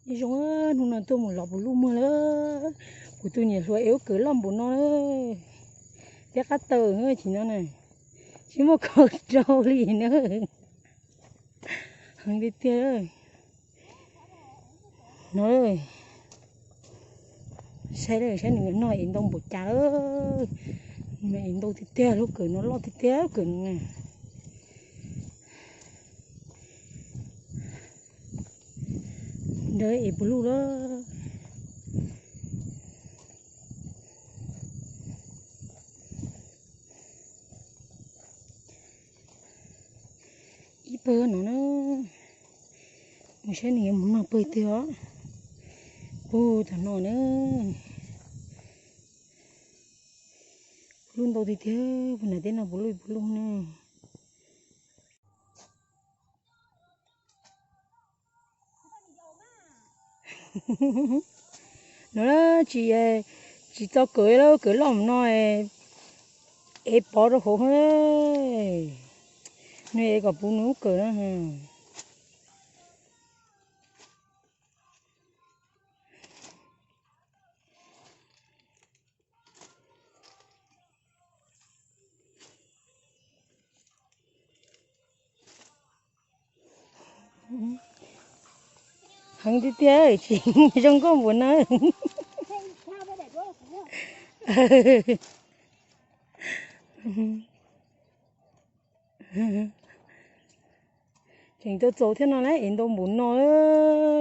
Nyob zoo, hnub no tuaj mus lov puv luj muag lawm. Kuv tus niam hluas es ub kawm loj npaum no lawm, thiab qab taw chim no na, tsis muaj khaub rau li na. Heev tiag tiag no. Saib saib nws no es ntau npaum cas lawm. Es ntau tiag tiag, lub kawm no loj tiag tiag kawm no. Nrog es puv luj lawm. Ib pawg no na, mus saib nws yuav mus noj pawg twg os. Puag tom no na, puv luj ntau tiag tiag, puag nram teb no puv luj puv luj na. No tsis, tsis txo kawm lawm, kawm loj mus no es pov rau hauv. Nws es kom puv nws lub kawm no. Heev tiag tiag, tsis zoo nkauj npaum no. Tseem tau txaus thiab no na, es ntau npaum no.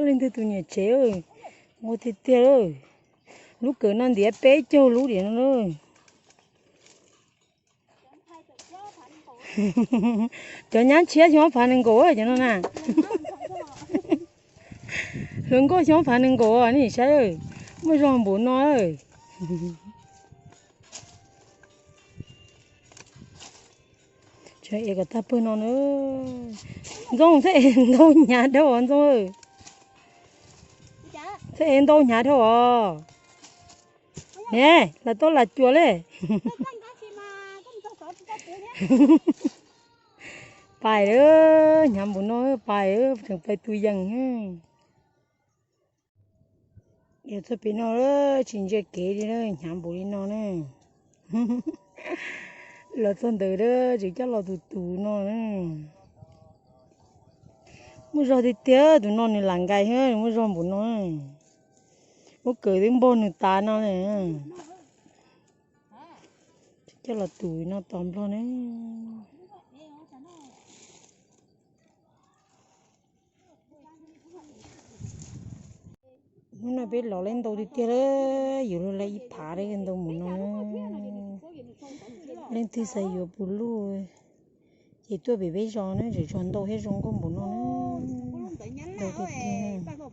Leej twg tus niam tsev, nquag tiag tiag. Lub kawm no ntiav peb caug lub diam no. Cov nyab tshiab xyoo ob phav nees nkaum cov no na. Hluas nkauj xyoo ob phav nees nkaum, nej saib, muaj zog npaum no. Es kom tag pawg no na. Ntxooj, txhob es ntau hnyav dhau os Ntxooj. Txhob es ntau hnyav dhau os. Ne, los tau lam cuam li. Pais lawm, hnyav npaum no pais, tseem pais tus yees. Yog txog pem no tsis ntsia kev li, hnyav npaum li no na. Los txog ntawd tseem coj los tus tus no na. Muaj zog tiag tiag, tus no nws lam nkais thiab, muaj zog npaum no. Muab kawm twb npog nws tas no na. Coj los tus no tos nplog ne. Hnub no peb lov lawm ntau tiag tiag, yuav luag lawm ib phav li ntau mus no. Leej twg xav yuav puv luj ces tuaj pem peb zos na, zem zog ntau thiab zoo nkauj npaum no na. Ntau tiag tiag.